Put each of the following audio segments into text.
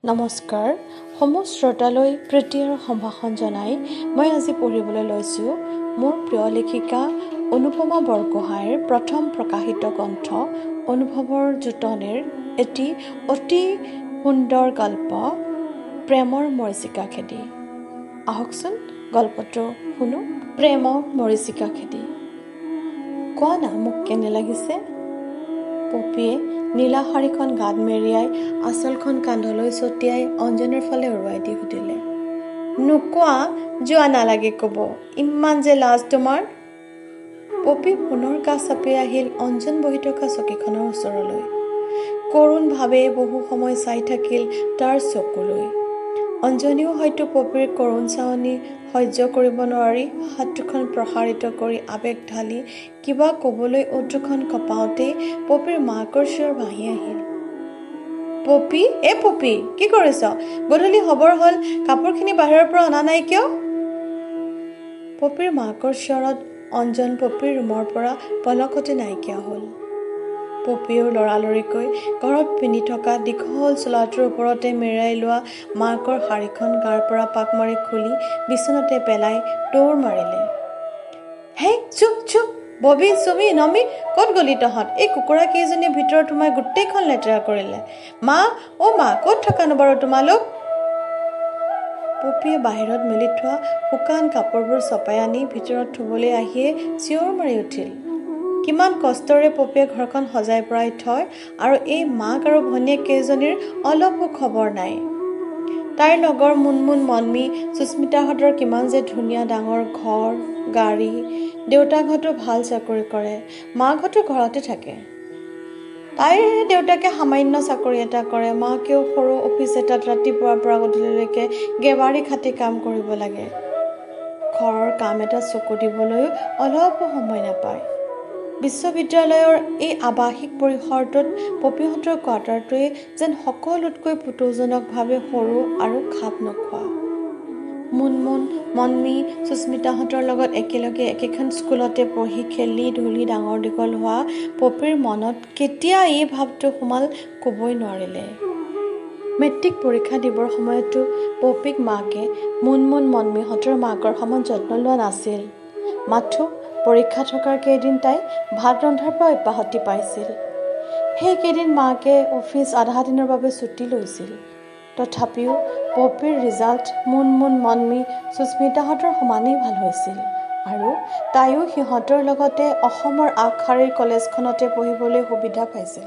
নমস্কাৰ সমূহ শ্ৰোতালৈ প্ৰীতি আৰু সম্ভাষণ জনাই মই আজি পঢ়িবলৈ লৈছোঁ মোৰ প্ৰিয় লেখিকা অনুপমা বৰগোহাঁইৰ প্ৰথম প্ৰকাশিত গ্ৰন্থ অনুভৱৰ জোঁটনিৰ এটি অতি সুন্দৰ গল্প প্ৰেমৰ মৰীচিকা খেদি। আহকচোন গল্পটো শুনো। প্ৰেমৰ মৰীচিকা খেদি। কোৱা না, মোক কেনে লাগিছে? পপীয়ে নীলা শাৰীখন গাত মেৰিয়াই আঁচলখন কান্ধলৈ ছটিয়াই অঞ্জনৰ ফালে উৰুৱাই দি সুধিলে, নোকোৱা যোৱা নালাগে ক'ব, ইমান যে লাজ তোমাৰ। পপী পুনৰ কাষ চাপি আহিল অঞ্জন বহি থকা চকীখনৰ ওচৰলৈ। কৰুণভাৱে বহু সময় চাই থাকিল তাৰ চকুলৈ। অঞ্জনেও হয়তো পপীৰ কৰুণ চাৱনি সহ্য কৰিব নোৱাৰি হাত দুখন প্ৰসাৰিত কৰি আৱেগ ঢালি কিবা ক'বলৈ ওঁঠ দুখন কঁপাওঁতেই পপীৰ মাকৰ চিঞৰ ভাঁহি আহিল, পপী, এ পপী, কি কৰিছ? গধূলি হ'বৰ হ'ল, কাপোৰখিনি বাহিৰৰ পৰা অনা নাই কিয়? পপীৰ মাকৰ চিঞৰত অঞ্জন পপীৰ ৰুমৰ পৰা পলকতে নাইকিয়া হ'ল। পপীয়েও লৰালৰিকৈ ঘৰত পিন্ধি থকা দীঘল চোলাটোৰ ওপৰতে মেৰিয়াই লোৱা মাকৰ শাৰীখন গাৰ পৰা পাক মাৰি খুলি বিচনাতে পেলাই দৌৰ মাৰিলে। হেই চুপ চুপ, ববী, চুমি, নমি, ক'ত গ'লি তহঁত? এই কুকুৰা কেইজনীয়ে ভিতৰত সোমাই গোটেইখন লেতেৰা কৰিলে। মা, অ' মা, ক'ত থাকানো বাৰু তোমালোক? পপীয়ে বাহিৰত মেলি থোৱা শুকান কাপোৰবোৰ চপাই আনি ভিতৰত থ'বলৈ আহিয়ে চিঞৰ মাৰি উঠিল। কিমান কষ্টৰে পপীয়ে ঘৰখন সজাই পৰাই থয় আৰু এই মাক আৰু ভনীয়েক কেইজনীৰ অলপো খবৰ নাই। তাইৰ লগৰ মুনমুন, মনমি, সুস্মিতাহঁতৰ কিমান যে ধুনীয়া ডাঙৰ ঘৰ, গাড়ী, দেউতাকহঁতো ভাল চাকৰি কৰে, মাকহঁতো ঘৰতে থাকে। তাইৰ দেউতাকে সামান্য চাকৰি এটা কৰে, মাকেও সৰু অফিচ এটাত ৰাতিপুৱাৰ পৰা গধূলিলৈকে গেবাৰী খাটি কাম কৰিব লাগে। ঘৰৰ কাম এটা চকু দিবলৈও অলপো সময় নাপায়। বিশ্ববিদ্যালয়ৰ এই আৱাসিক পৰিসৰটোত পপীহঁতৰ কোৱাৰ্টাৰটোৱে যেন সকলোতকৈ পুতৌজনকভাৱে সৰু আৰু খাপ নোখোৱা। মুনমুন, মনমি, সুস্মিতাহঁতৰ লগত একেলগে একেখন স্কুলতে পঢ়ি খেলি ধূলি ডাঙৰ দীঘল হোৱা পপীৰ মনত কেতিয়া এই ভাৱটো সোমাল ক'বই নোৱাৰিলে। মেট্ৰিক পৰীক্ষা দিবৰ সময়তো পপীক মাকে মুনমুন, মনমিহঁতৰ মাকৰ সমান যত্ন লোৱা নাছিল। মাথো পৰীক্ষা থকাৰ কেইদিন তাই ভাত ৰন্ধাৰ পৰা অব্যাহতি পাইছিল। সেইকেইদিন মাকে অফিচ আধা দিনৰ বাবে ছুটি লৈছিল। তথাপিও পপীৰ ৰিজাল্ট মুনমুন, মনমি, সুস্মিতাহঁতৰ সমানেই ভাল হৈছিল আৰু তাইও সিহঁতৰ লগতে অসমৰ আগশাৰীৰ কলেজখনতে পঢ়িবলৈ সুবিধা পাইছিল।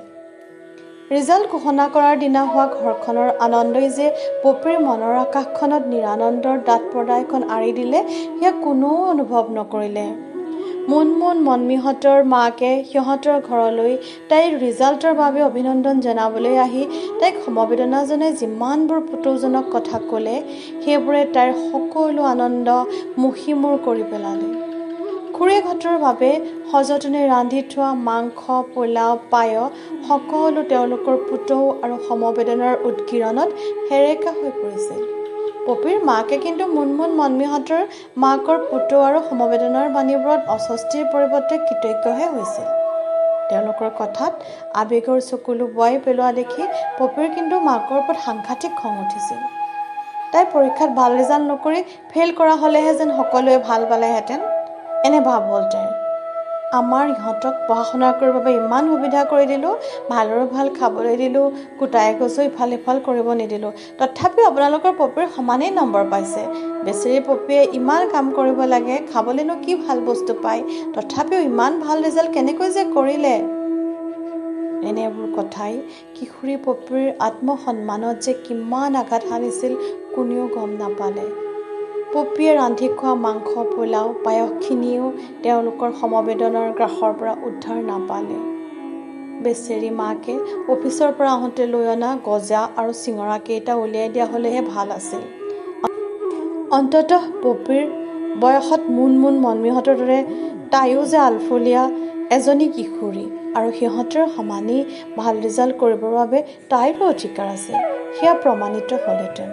ৰিজাল্ট ঘোষণা কৰাৰ দিনা হোৱা ঘৰখনৰ আনন্দই যে পপীৰ মনৰ আকাশখনত নিৰানন্দৰ ডাঠ পৰ্দা এখন আঁৰি দিলে, সেয়া কোনেও অনুভৱ নকৰিলে। মুনমুন, মনমিহঁতৰ মাকে সিহঁতৰ ঘৰলৈ তাইৰ ৰিজাল্টৰ বাবে অভিনন্দন জনাবলৈ আহি তাইক সমবেদনা জনাই যিমানবোৰ পুতৌজনক কথা ক'লে, সেইবোৰে তাইৰ সকলো আনন্দ মষিমূৰ কৰি পেলালে। খুৰীহঁতৰ বাবে সযতনে ৰান্ধি থোৱা মাংস, পোলাও, পায়স সকলো তেওঁলোকৰ পুতৌ আৰু সমবেদনাৰ উৎকীৰ্ণত সেৰেকা হৈ পৰিছিল। পপীৰ মাকে কিন্তু মুনমুন, মনমিহঁতৰ মাকৰ পুতৌ আৰু সমবেদনাৰ বাণীবোৰত অস্বস্তিৰ পৰিৱৰ্তে কৃতজ্ঞহে হৈছিল। তেওঁলোকৰ কথাত আৱেগৰ চকুলো বোৱাই পেলোৱা দেখি পপীৰ কিন্তু মাকৰ ওপৰত সাংঘাতিক খং উঠিছিল। তাই পৰীক্ষাত ভাল ৰিজাল্ট নকৰি ফেইল কৰা হ'লেহে যেন সকলোৱে ভাল পালেহেঁতেন, এনে ভাৱ হ'ল তাইৰ। আমাৰ ইহঁতক পঢ়া শুনা কৰিবৰ বাবে ইমান সুবিধা কৰি দিলোঁ, ভালৰো ভাল খাবলৈ দিলোঁ, কুটা এগছো ইফাল সিফাল কৰিব নিদিলোঁ, তথাপিও আপোনালোকৰ পপীৰ সমানেই নম্বৰ পাইছে। বেচেৰী পপীয়ে ইমান কাম কৰিব লাগে, খাবলৈনো কি ভাল বস্তু পায়, তথাপিও ইমান ভাল ৰিজাল্ট কেনেকৈ যে কৰিলে। এনেবোৰ কথাই কিশোৰী পপীৰ আত্মসন্মানত যে কিমান আঘাত সানিছিল কোনেও গম নাপালে। পপীয়ে ৰান্ধি খোৱা মাংস, পোলাও, পায়সখিনিও তেওঁলোকৰ সমবেদনাৰ গ্ৰাসৰ পৰা উদ্ধাৰ নাপালে। বেচেৰী মাকে অফিচৰ পৰা আহোঁতে লৈ অনা গজা আৰু চিঙৰাকেইটা উলিয়াই দিয়া হ'লেহে ভাল আছিল। অন্ততঃ পপীৰ বয়সত মুনমুন, মনমিহঁতৰ দৰে তাইও যে আলফুলীয়া এজনী কিশোৰী আৰু সিহঁতৰ সমানেই ভাল ৰিজাল্ট কৰিবৰ বাবে তাইৰো অধিকাৰ আছে, সেয়া প্ৰমাণিত হ'লহেঁতেন।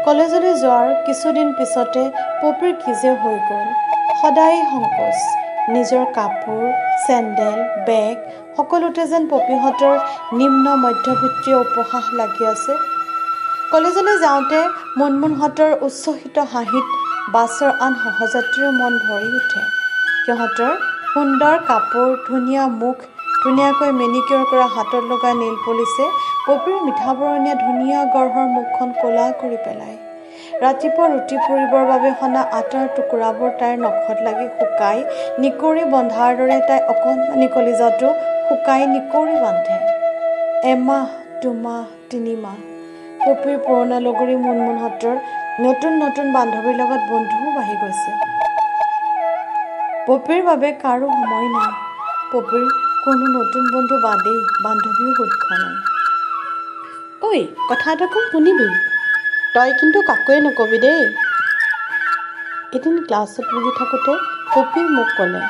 কলেজলৈ যোৱাৰ কিছুদিন পিছতে পপীৰ কি যে হৈ গ'ল, সদায় সংকোচ। নিজৰ কাপোৰ, চেণ্ডেল, বেগ সকলোতে যেন পপীহঁতৰ নিম্ন মধ্যবিত্তীয় উপহাস লাগি আছে। কলেজলৈ যাওঁতে মুনমুনহঁতৰ উচ্ছ্বসিত হাঁহিত বাছৰ আন সহযাত্ৰীৰ মন ভৰি উঠে। সিহঁতৰ সুন্দৰ কাপোৰ, ধুনীয়া মুখ, ধুনীয়াকৈ মেনিকিয়ৰ কৰা হাতত লগা নেইল পলিচে পপীৰ মিঠাবৰণীয়া ধুনীয়া গঢ়ৰ মুখখন ক'লা কৰি পেলায়। ৰাতিপুৱা ৰুটি পুৰিবৰ বাবে সনা আটাৰ টুকুৰাবোৰ তাইৰ নখত লাগি শুকাই নিকৰি বন্ধাৰ দৰে তাই অকণমানি কলিজাটো শুকাই নিকৰি বান্ধে। এমাহ, দুমাহ, তিনিমাহ পপীৰ পুৰণা লগৰী মুনমুনহঁতৰ নতুন নতুন বান্ধৱীৰ লগত বন্ধুও বাঢ়ি গৈছে। পপীৰ বাবে কাৰো সময় নাই। পপীৰ কোনো নতুন বন্ধু বাদেই, বান্ধৱীও গোট খোৱা নাই। ঐ, কথা এটা কম শুনিবি, তই কিন্তু কাকোৱে নকবি দেই। এদিন ক্লাছত বহি থাকোঁতে পপীয়ে মোক ক'লে।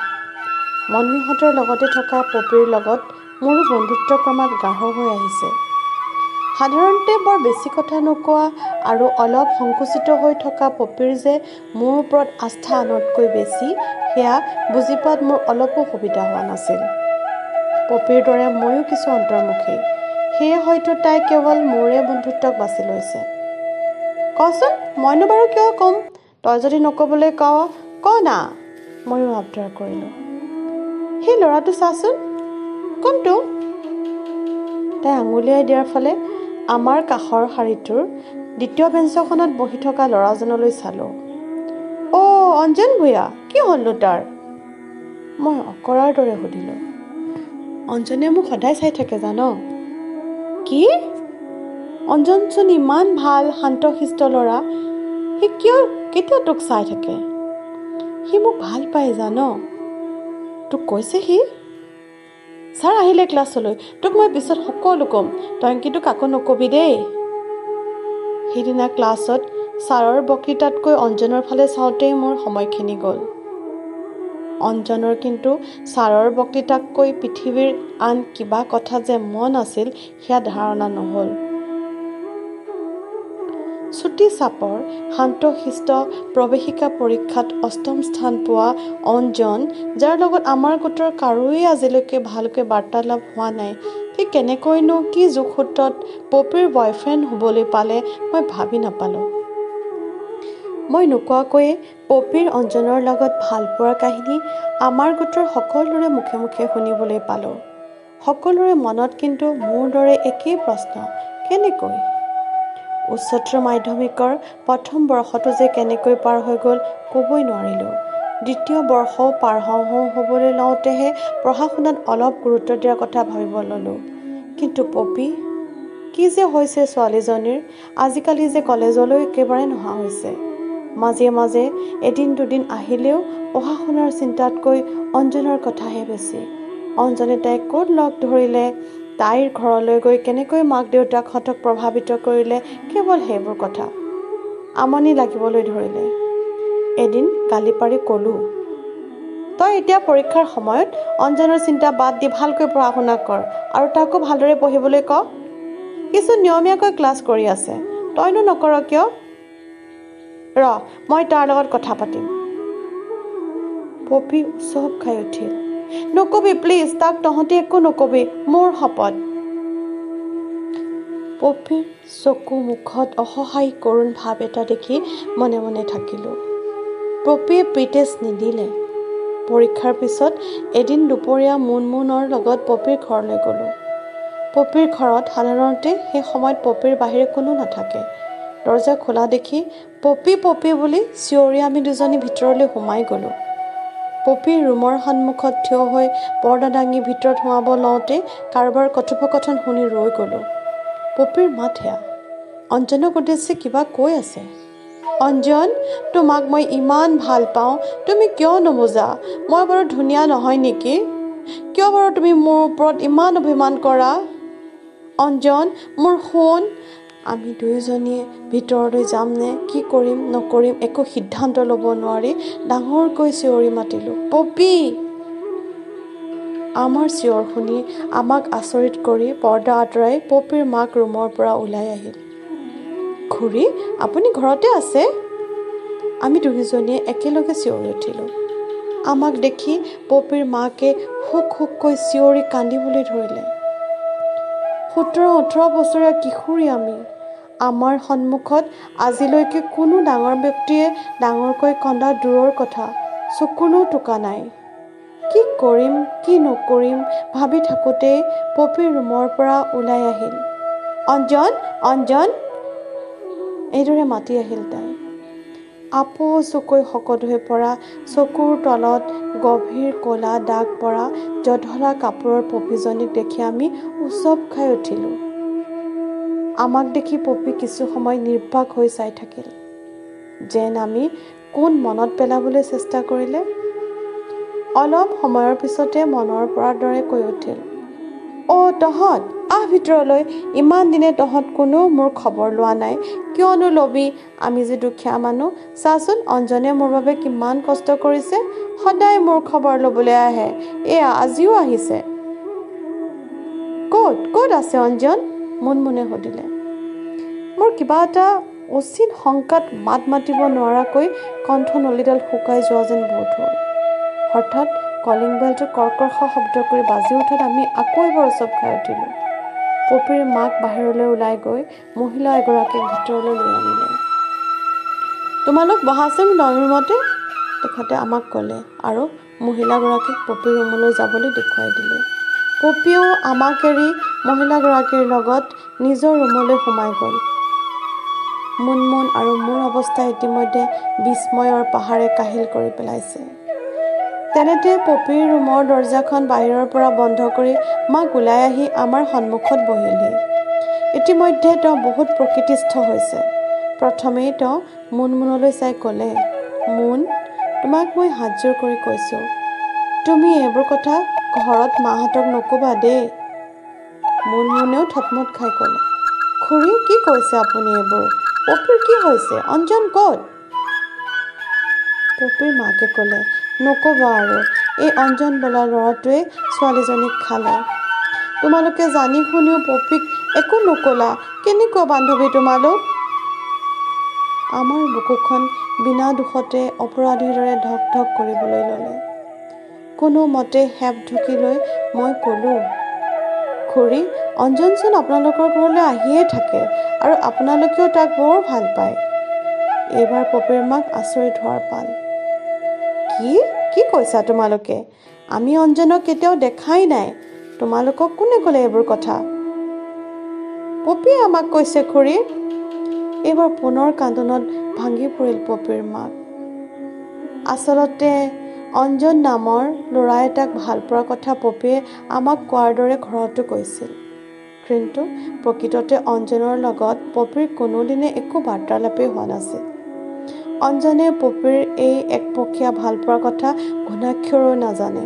মন্মীহঁতৰ লগতে থকা পপীৰ লগত মোৰো বন্ধুত্ব ক্ৰমাৎ গাঢ় হৈ আহিছে। সাধাৰণতে বৰ বেছি কথা নোকোৱা আৰু অলপ সংকুচিত হৈ থকা পপীৰ যে মোৰ ওপৰত আস্থা আনতকৈ বেছি, সেয়া বুজি পোৱাত মোৰ অলপো সুবিধা হোৱা নাছিল। পপীৰ দৰে ময়ো কিছু অন্তৰ্মুখী, সেয়ে হয়তো তাই কেৱল মোৰে বন্ধুত্বক বাছি লৈছে। কচোন, মইনো বাৰু কিয় ক'ম? তই যদি নক'বলৈ কৱ ক না। ময়ো আবদাৰ কৰিলোঁ। সেই ল'ৰাটো চাচোন। কোনটো? তাই আঙুলিয়াই দিয়াৰ ফালে আমাৰ কাষৰ শাৰীটোৰ দ্বিতীয় বেঞ্চখনত বহি থকা ল'ৰাজনলৈ চালোঁ। অ' অঞ্জন ভূঞা, কি হ'লনো তাৰ? মই অকৰাৰ দৰে সুধিলোঁ। অঞ্জনে মোক সদায় চাই থাকে জান। কি? অঞ্জনচোন ইমান ভাল শান্তশিষ্ট ল'ৰা, সি কিয় কেতিয়া তোক চাই থাকে? সি মোক ভাল পায় জান। তোক কৈছে সি? ছাৰ আহিলে ক্লাছলৈ, তোক মই পিছত সকলো ক'ম, তই কিন্তু কাকো নকবি দেই। সেইদিনা ক্লাছত ছাৰৰ বক্তৃতাতকৈ অঞ্জনৰ ফালে চাওঁতেই মোৰ সময়খিনি গ'ল। অঞ্জনৰ কিন্তু ছাৰৰ বক্তৃতাতকৈ পৃথিৱীৰ আন কিবা কথা যে মন আছিল সেয়া ধাৰণা নহ'ল। চুটি চাপৰ শান্তশিষ্ট প্ৰৱেশিকা পৰীক্ষাত অষ্টম স্থান পোৱা অঞ্জন, যাৰ লগত আমাৰ গোটৰ কাৰোৱেই আজিলৈকে ভালকৈ বাৰ্তালাপ হোৱা নাই, সি কেনেকৈনো কি যোগসূত্ৰত পপীৰ বয়ফ্ৰেণ্ড হ'বলৈ পালে মই ভাবি নাপালোঁ। মই নোকোৱাকৈয়ে পপীৰ অঞ্জনৰ লগত ভাল পোৱাৰ কাহিনী আমাৰ গোটৰ সকলোৰে মুখে মুখে শুনিবলৈ পালোঁ। সকলোৰে মনত কিন্তু মোৰ দৰে একেই প্ৰশ্ন, কেনেকৈ? উচ্চতৰ মাধ্যমিকৰ প্ৰথম বৰ্ষটো যে কেনেকৈ পাৰ হৈ গ'ল ক'বই নোৱাৰিলোঁ। দ্বিতীয় বৰ্ষও পাৰ হওঁ হওঁ হ'বলৈ লওঁতেহে পঢ়া শুনাত অলপ গুৰুত্ব দিয়াৰ কথা ভাবিব ল'লোঁ। কিন্তু পপী কি যে হৈছে ছোৱালীজনীৰ, আজিকালি যে কলেজলৈ একেবাৰে নহা হৈছে। মাজে মাজে এদিন দুদিন আহিলেও পঢ়া শুনাৰ চিন্তাতকৈ অঞ্জনৰ কথাহে বেছি। অঞ্জনে তাইক ক'ত লগ ধৰিলে, তাইৰ ঘৰলৈ গৈ কেনেকৈ মাক দেউতাকহঁতক প্ৰভাৱিত কৰিলে, কেৱল সেইবোৰ কথা। আমনি লাগিবলৈ ধৰিলে। এদিন গালি পাৰি ক'লোঁ, তই এতিয়া পৰীক্ষাৰ সময়ত অঞ্জনৰ চিন্তা বাদ দি ভালকৈ পঢ়া শুনা কৰ আৰু তাকো ভালদৰে পঢ়িবলৈ ক। কিছু নিয়মীয়াকৈ ক্লাছ কৰি আছে, তইনো নকৰ কিয়? ৰ, মই তাৰ লগত কথা পাতিম। পপী উচপ খাই উঠিল। নকবি প্লিজ, তাক তহঁতি একো নকবি, মোৰ শপত। পপীৰ চকু মুখত অসহায় কৰুণ ভাৱ এটা দেখি মনে মনে থাকিলোঁ। পপীয়ে প্ৰিটেষ্ট নিদিলে। পৰীক্ষাৰ পিছত এদিন দুপৰীয়া মুনমুনৰ লগত পপীৰ ঘৰলৈ গ'লোঁ। পপীৰ ঘৰত সাধাৰণতে সেই সময়ত পপীৰ বাহিৰে কোনো নাথাকে। দৰ্জা খোলা দেখি পপী পপী বুলি চিঞৰি আমি দুজনী ভিতৰলৈ সোমাই গ'লোঁ। পপীৰ ৰুমৰ সন্মুখত থিয় হৈ পৰ্দা দাঙি ভিতৰত সোমাব লওঁতে কাৰোবাৰ কথোপকথন শুনি ৰৈ গ'লোঁ। পপীৰ মাত সেয়া। অঞ্জনক উদ্দেশ্যে কিবা কৈ আছে। অঞ্জন, তোমাক মই ইমান ভাল পাওঁ, তুমি কিয় নুবুজা? মই বাৰু ধুনীয়া নহয় নেকি? কিয় বাৰু তুমি মোৰ ওপৰত ইমান অভিমান কৰা? অঞ্জন, মোৰ সোণ। আমি দুয়োজনীয়ে ভিতৰলৈ যাম নে কি কৰিম নকৰিম একো সিদ্ধান্ত ল'ব নোৱাৰি ডাঙৰকৈ চিঞৰি মাতিলোঁ, পপী। আমাৰ চিঞৰ শুনি আমাক আচৰিত কৰি পৰ্দা আঁতৰাই পপীৰ মাক ৰুমৰ পৰা ওলাই আহিল। খুৰী, আপুনি ঘৰতে আছে? আমি দুয়োজনীয়ে একেলগে চিঞৰি উঠিলোঁ। আমাক দেখি পপীৰ মাকে হুক হুককৈ চিঞৰি কান্দিবলৈ ধৰিলে। 17-18 বছৰীয়া কিশোৰী আমি। আমাৰ সন্মুখত আজিলৈকে কোনো ডাঙৰ ব্যক্তিয়ে ডাঙৰকৈ কন্দা দূৰৰ কথা, চকুলো টোকা নাই। কি কৰিম কি নকৰিম ভাবি থাকোঁতেই পপীৰ ৰুমৰ পৰা ওলাই আহিল। অঞ্জন, অঞ্জন, এইদৰে মাতি আহিল তাই। আপোচকৈ শকত হৈ পৰা, চকুৰ তলত গভীৰ ক'লা দাগ পৰা জধলা কাপোৰৰ পপীজনীক দেখি আমি উচপ খাই উঠিলোঁ। আমাক দেখি পপী কিছু সময় নিৰ্বাক হৈ চাই থাকিল, যেন আমি কোন মনত পেলাবলৈ চেষ্টা কৰিলে। অলপ সময়ৰ পিছতে মনৰ পৰাৰ দৰে কৈ উঠিল, অ' তহঁত আহ ভিতৰলৈ। ইমান দিনে তহঁত কোনেও মোৰ খবৰ লোৱা নাই, কিয়নো ল'বি? আমি যে দুখীয়া মানুহ। চাচোন, অঞ্জনে মোৰ বাবে কিমান কষ্ট কৰিছে, সদায় মোৰ খবৰ ল'বলৈ আহে, এয়া আজিও আহিছে। ক'ত ক'ত আছে অঞ্জন? মুনমুনে সুধিলে। মোৰ কিবা এটা অচিন শংকাত মাত মাতিব নোৱাৰাকৈ কণ্ঠনলীডাল শুকাই যোৱা যেন বোধ হ'ল। হঠাৎ কলিং বেলটো কৰ্কশ শব্দ কৰি বাজি উঠাত আমি আকৌ এবাৰ উচপ খাই উঠিলোঁ। পপীৰ মাক বাহিৰলৈ ওলাই গৈ মহিলা এগৰাকীক ভিতৰলৈ লৈ আনিলে। তোমালোক বহাচোন ৰুমতে, তেখেতে আমাক ক'লে আৰু মহিলাগৰাকীক পপীৰ ৰুমলৈ যাবলৈ দেখুৱাই দিলে। পপীয়েও আমাক এৰি মহিলাগৰাকীৰ লগত নিজৰ ৰুমলৈ সোমাই গ'ল। মুনমুন আৰু মোৰ অৱস্থা ইতিমধ্যে বিস্ময়ৰ পাহাৰে কাহিল কৰি পেলাইছে। তেনেতে পপীৰ ৰুমৰ দৰ্জাখন বাহিৰৰ পৰা বন্ধ কৰি মাক ওলাই আহি আমাৰ সন্মুখত বহিলহি। ইতিমধ্যে তেওঁ বহুত প্ৰকৃতিস্থ হৈছে। প্ৰথমেই তেওঁ মুনমুনলৈ চাই ক'লে, মুন, তোমাক মই হাতযোৰ কৰি কৈছোঁ, তুমি এইবোৰ কথা ঘৰত মাহঁতক নক'বা দেই। মুনমুনেও থতমত খাই ক'লে, খুৰী, কি কৈছে আপুনি এইবোৰ? পপীৰ কি হৈছে? অঞ্জন ক'ত? পপীৰ মাকে ক'লে, নক'বা আৰু, এই অঞ্জন বোলা ল'ৰাটোৱে ছোৱালীজনীক খালে। তোমালোকে জানি শুনিও পপীক একো নক'লা, কেনেকুৱা বান্ধৱী তোমালোক? আমাৰ বুকুখন বিনা দোষতে অপৰাধীৰ দৰে ধক ধক কৰিবলৈ ল'লে। কোনোমতে সেপ ঢুকি লৈ মই ক'লোঁ, খুৰী, অঞ্জনচোন আপোনালোকৰ ঘৰলৈ আহিয়ে থাকে আৰু আপোনালোকেও তাক বৰ ভাল পায়। এইবাৰ পপীৰ মাক আচৰিত হোৱাৰ পাল। কি কি কৈছা তোমালোকে? আমি অঞ্জনক কেতিয়াও দেখাই নাই, তোমালোকক কোনে ক'লে এইবোৰ কথা? পপীয়ে আমাক কৈছে খুৰী। এইবাৰ পুনৰ কান্দোনত ভাঙি পৰিল পপীৰ মাক। আচলতে অঞ্জন নামৰ ল'ৰা এটাক ভাল পোৱাৰ কথা পপীয়ে আমাক কোৱাৰ দৰে ঘৰতো কৈছিল, কিন্তু প্ৰকৃততে অঞ্জনৰ লগত পপীৰ কোনোদিনে একো বাৰ্তালাপেই হোৱা নাছিল। অঞ্জনে পপীৰ এই একপক্ষীয়া ভালপোৱাৰ কথা ঘুণাক্ষৰেও নাজানে।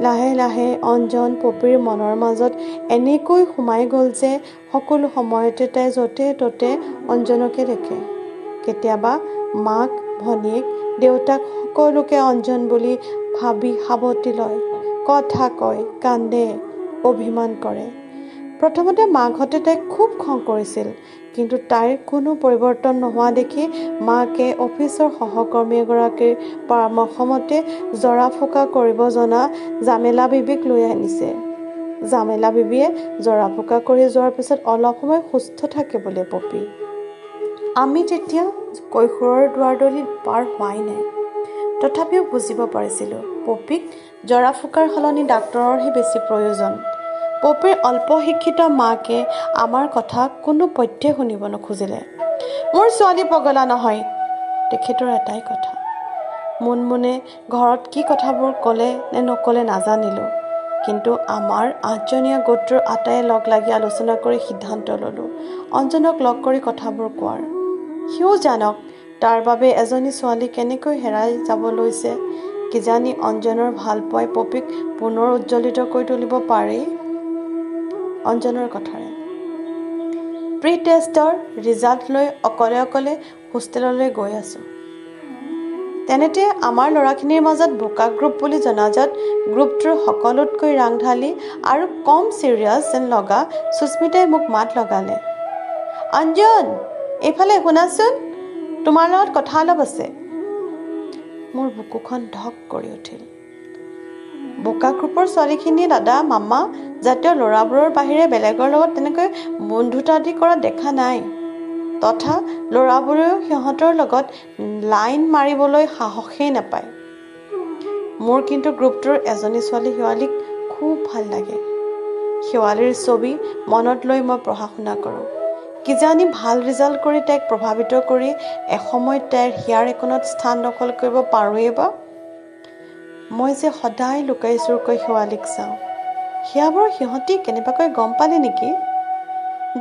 লাহে লাহে অঞ্জন পপীৰ মনৰ মাজত এনেকৈ সোমাই গ'ল যে সকলো সময়তে তাই য'তে ত'তে অঞ্জনকে দেখে। কেতিয়াবা মাক, ভনীয়েক, দেউতাক সকলোকে অঞ্জন বুলি ভাবি সাৱটি লয়, কথা কয়, কান্দে, অভিমান কৰে। প্ৰথমতে মাকহঁতে তাইক খুব খং কৰিছিল, কিন্তু তাইৰ কোনো পৰিৱৰ্তন নোহোৱা দেখি মাকে অফিচৰ সহকৰ্মী এগৰাকীৰ পৰামৰ্শমতে জৰা ফুকা কৰিব জনা জামেলা বিবিক লৈ আনিছে। জামেলা বিবিয়ে জৰা ফুকা কৰি যোৱাৰ পিছত অলপ সময় সুস্থ থাকে বোলে পপী। আমি তেতিয়া কৈশোৰৰ দুৱাৰদলিত পাৰ হোৱাই নাই, তথাপিও বুজিব পাৰিছিলোঁ পপীক জৰা ফুকাৰ সলনি ডাক্তৰৰহে বেছি প্ৰয়োজন। পপীৰ অল্প শিক্ষিত মাকে আমাৰ কথা কোনো পধ্যে শুনিব নোখোজিলে। মোৰ ছোৱালী পগলা নহয়, তেখেতৰ এটাই কথা। মুনমুনে ঘৰত কি কথাবোৰ ক'লে নে নক'লে নাজানিলোঁ, কিন্তু আমাৰ ৮জনীয়া গোটটোৰ আটায়ে লগ লাগি আলোচনা কৰি সিদ্ধান্ত ল'লোঁ অঞ্জনক লগ কৰি কথাবোৰ কোৱাৰ। সিও জানক তাৰ বাবে এজনী ছোৱালী কেনেকৈ হেৰাই যাব লৈছে। কিজানি অঞ্জনৰ ভালপোৱাই পপীক পুনৰ উজ্জ্বলিত কৰি তুলিব পাৰি। অঞ্জনৰ কথাৰে প্ৰি টেষ্টৰ ৰিজাল্ট লৈ অকলে অকলে হোষ্টেললৈ গৈ আছোঁ। তেনেতে আমাৰ ল'ৰাখিনিৰ মাজত বোকা গ্ৰুপ বুলি জনাজাত গ্ৰুপটোৰ সকলোতকৈ ৰাংঢালি আৰু কম চিৰিয়াছ যেন লগা সুস্মিতাই মোক মাত লগালে, অঞ্জন, এইফালে শুনাচোন, তোমাৰ লগত কথা অলপ আছে। মোৰ বুকুখন ধক কৰি উঠিল। বোকা গ্ৰুপৰ ছোৱালীখিনিয়ে দাদা, মামা জাতীয় ল'ৰাবোৰৰ বাহিৰে বেলেগৰ লগত তেনেকৈ বন্ধুতা আদি কৰা দেখা নাই। তথা ল'ৰাবোৰেও সিহঁতৰ লগত লাইন মাৰিবলৈ সাহসেই নাপায়। মোৰ কিন্তু গ্ৰুপটোৰ এজনী ছোৱালী শেৱালিক খুব ভাল লাগে। শেৱালিৰ ছবি মনত লৈ মই পঢ়া শুনা কৰোঁ। কিজানি ভাল ৰিজাল্ট কৰি তাইক প্ৰভাৱিত কৰি এসময়ত তাইৰ হিয়াৰ একোণত স্থান দখল কৰিব পাৰোঁৱেই বা। মই যে সদায় লুকাই চুৰকৈ শেৱালিক চাওঁ, সেয়া বাৰু সিহঁতি কেনেবাকৈ গম পালে নেকি?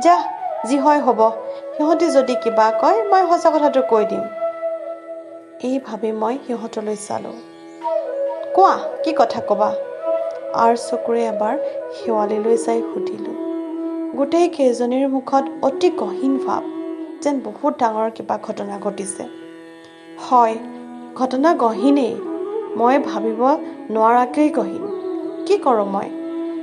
যা, যি হয় হ'ব, সিহঁতি যদি কিবা কয় মই সঁচা কথাটো কৈ দিম। এই ভাবি মই সিহঁতলৈ চালোঁ। কোৱা, কি কথা ক'বা? আৰ চকুৰে এবাৰ শেৱালিলৈ চাই সুধিলোঁ। গোটেই কেইজনীৰ মুখত অতি গহীন ভাৱ, যেন বহুত ডাঙৰ কিবা ঘটনা ঘটিছে। হয়, ঘটনা গহীনেই, মই ভাবিব নোৱাৰাকেই গহীন। কি কৰোঁ মই?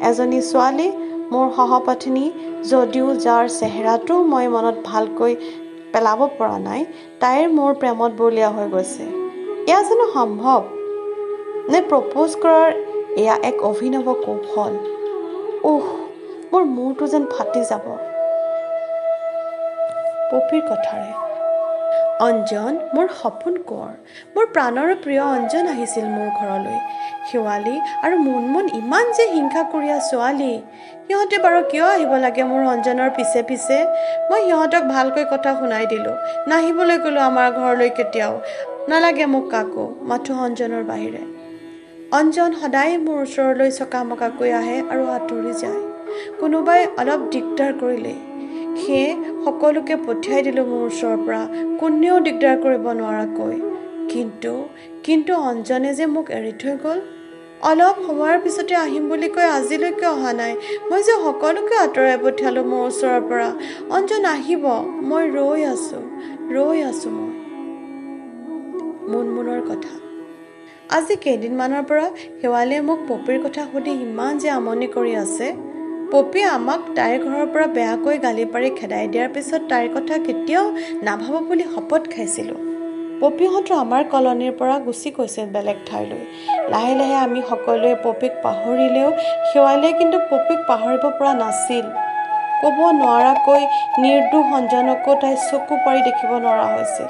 এজনী ছোৱালী, মোৰ সহপাঠিনী যদিও যাৰ চেহেৰাটো মই মনত ভালকৈ পেলাব পৰা নাই, তাইৰ মোৰ প্ৰেমত বলিয়া হৈ গৈছে। এয়া জানো সম্ভৱ নে প্ৰপ'জ কৰাৰ এয়া এক অভিনৱ কৌশল? উহ, মোৰ মূৰটো যেন ফাটি যাব। পপীৰ কথাৰে অঞ্জন মোৰ সপোন কোঁৱৰ, মোৰ প্ৰাণৰ প্ৰিয় অঞ্জন আহিছিল মোৰ ঘৰলৈ। শেৱালি আৰু মুনমুন ইমান যে হিংসাকুৰীয়া ছোৱালী, সিহঁতে বাৰু কিয় আহিব লাগে মোৰ অঞ্জনৰ পিছে পিছে? মই সিহঁতক ভালকৈ কথা শুনাই দিলোঁ, নাহিবলৈ ক'লোঁ আমাৰ ঘৰলৈ কেতিয়াও, নালাগে মোক কাকো, মাথো অঞ্জনৰ বাহিৰে। অঞ্জন সদায় মোৰ ওচৰলৈ চকামকাকৈ আহে আৰু আঁতৰি যায়। কোনোবাই অলপ দিগদাৰ কৰিলে সেয়ে সকলোকে পঠিয়াই দিলোঁ মোৰ ওচৰৰ পৰা, কোনেও দিগদাৰ কৰিব নোৱাৰাকৈ। কিন্তু কিন্তু অঞ্জনে যে মোক এৰি থৈ গ'ল। অলপ সময়ৰ পিছতে আহিম বুলি কৈ আজিলৈকে অহা নাই। মই যে সকলোকে আঁতৰাই পঠিয়ালোঁ মোৰ ওচৰৰ পৰা। অঞ্জন আহিব, মই ৰৈ আছোঁ, ৰৈ আছোঁ মই। মুনমুনৰ কথা। আজি কেইদিনমানৰ পৰা শেৱালিয়ে মোক পপীৰ কথা সুধি ইমান যে আমনি কৰি আছে। পপীয়ে আমাক তাইৰ ঘৰৰ পৰা বেয়াকৈ গালি পাৰি খেদাই দিয়াৰ পিছত তাইৰ কথা কেতিয়াও নাভাবো বুলি শপত খাইছিলোঁ। পপীহঁতো আমাৰ কলনীৰ পৰা গুচি গৈছিল বেলেগ ঠাইলৈ। লাহে লাহে আমি সকলোৱে পপীক পাহৰিলেও শেৱালিয়ে কিন্তু পপীক পাহৰিব পৰা নাছিল। ক'ব নোৱাৰাকৈ নিৰ্দোষ অঞ্জনকো তাই চকু পাৰি দেখিব নোৱাৰা হৈছিল।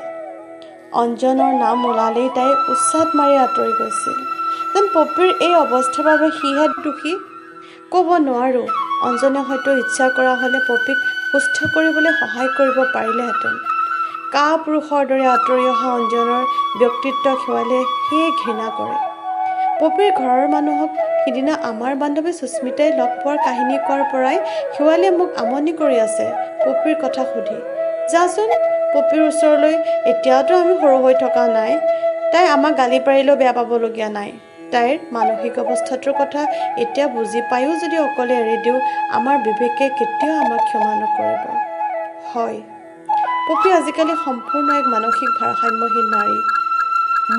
অঞ্জনৰ নাম ওলালেই তাই উচ্ছাদ মাৰি আঁতৰি গৈছিল। যেন পপীৰ এই অৱস্থাৰ বাবে সিহে দোষী। ক'ব নোৱাৰোঁ, অঞ্জনে হয়তো ইচ্ছা কৰা হ'লে পপীক সুস্থ কৰিবলৈ সহায় কৰিব পাৰিলেহেঁতেন। কা পুৰুষৰ দৰে আঁতৰি অহা অঞ্জনৰ ব্যক্তিত্বক শেৱালিয়ে সেয়ে ঘৃণা কৰে। পপীৰ ঘৰৰ মানুহক সিদিনা আমাৰ বান্ধৱী সুস্মিতাই লগ পোৱাৰ কাহিনী কোৱাৰ পৰাই শেৱালিয়ে মোক আমনি কৰি আছে পপীৰ কথা সুধি। যাচোন পপীৰ ওচৰলৈ, এতিয়াতো আমি সৰু হৈ থকা নাই, তাই আমাক গালি পাৰিলেও বেয়া পাবলগীয়া নাই। তাইৰ মানসিক অৱস্থাটোৰ কথা এতিয়া বুজি পায়ো যদি অকলে এৰি দিওঁ, আমাৰ বিবেকে কেতিয়াও আমাক ক্ষমা নকৰিব। হয়, পপী আজিকালি সম্পূৰ্ণ এক মানসিক ভাৰসাম্যহীন নাৰী।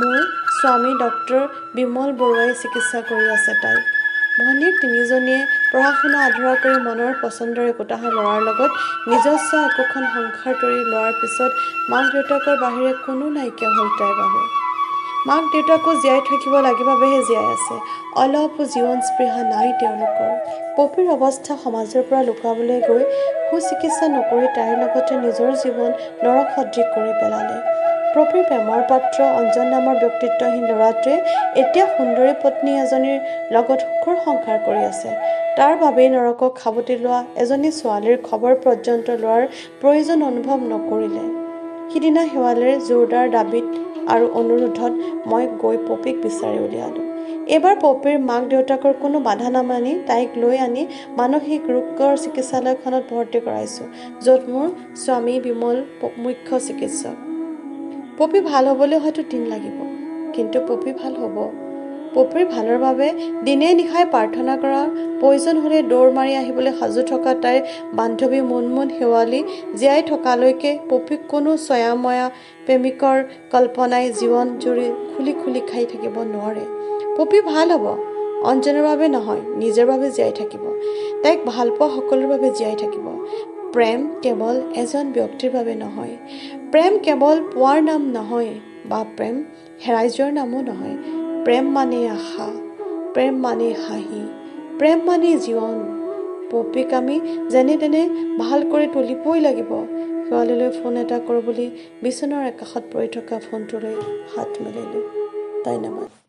মোৰ স্বামী ডক্টৰ বিমল বৰুৱাই চিকিৎসা কৰি আছে তাইক। ভনীয়েক তিনিজনীয়ে পঢ়া শুনা আধৰুৱা কৰি মনৰ পচন্দৰ একোটাহা ল'ৰাৰ লগত নিজস্ব একোখন সংসাৰ তৰি লোৱাৰ পিছত মাক দেউতাকৰ বাহিৰে কোনো নাইকিয়া হ'ল তাইৰ বাবে। মাক দেউতাকো জীয়াই থাকিব লাগে বাবেহে জীয়াই আছে, অলপো জীৱন স্পৃহা নাই তেওঁলোকৰ। পপীৰ অৱস্থা সমাজৰ পৰা লুকুৱাবলৈ গৈ সুচিকিৎসা নকৰি তাইৰ লগতে নিজৰ জীৱন নৰক সদৃশ কৰি পেলালে। পপীৰ প্ৰেমৰ পাত্ৰ অঞ্জন নামৰ ব্যক্তিত্বহীন ল'ৰাটোৱে এতিয়া সুন্দৰী পত্নী এজনীৰ লগত সুখৰ সংসাৰ কৰি আছে। তাৰ বাবেই নৰকক সাৱটি লোৱা এজনী ছোৱালীৰ খবৰ পৰ্যন্ত লোৱাৰ প্ৰয়োজন অনুভৱ নকৰিলে। সিদিনা শেৱালিৰ জোৰদাৰ দাবীত আৰু অনুৰোধত মই গৈ পপীক বিচাৰি উলিয়ালোঁ। এইবাৰ পপীৰ মাক দেউতাকৰ কোনো বাধা নামানি তাইক লৈ আনি মানসিক ৰোগৰ চিকিৎসালয়খনত ভৰ্তি কৰাইছোঁ, য'ত মোৰ স্বামী বিমল মুখ্য চিকিৎসক। পপী ভাল হ'বলৈ হয়তো দিন লাগিব, কিন্তু পপী ভাল হ'ব। পপীৰ ভালৰ বাবে দিনে নিশাই প্ৰাৰ্থনা কৰাৰ প্ৰয়োজন হ'লে দৌৰ মাৰি আহিবলৈ সাজু থকা তাইৰ বান্ধৱী মুনমুন শেৱালি জীয়াই থকালৈকে পপীক কোনো ছয়াময়া প্ৰেমিকৰ কল্পনাই জীৱন জুৰি খুলি খুলি খাই থাকিব নোৱাৰে। পপী ভাল হ'ব, অঞ্জনৰ বাবে নহয়, নিজৰ বাবে জীয়াই থাকিব। তাইক ভালপোৱা সকলোৰ বাবে জীয়াই থাকিব। প্ৰেম কেৱল এজন ব্যক্তিৰ বাবে নহয়, প্ৰেম কেৱল পোৱাৰ নাম নহয় বা প্ৰেম হেৰাই যোৱাৰ নামো নহয়। প্ৰেম মানে আশা, প্ৰেম মানে হাঁহি, প্ৰেম মানে জীৱন, পপীক আমি যেনে তেনে ভাল কৰি তুলিবই লাগিব। শেৱালিলৈ ফোন এটা কৰোঁ বুলি বিচনাৰ একাষত পৰি থকা ফোনটোলৈ হাত মেলিলোঁ। তাই নামাত।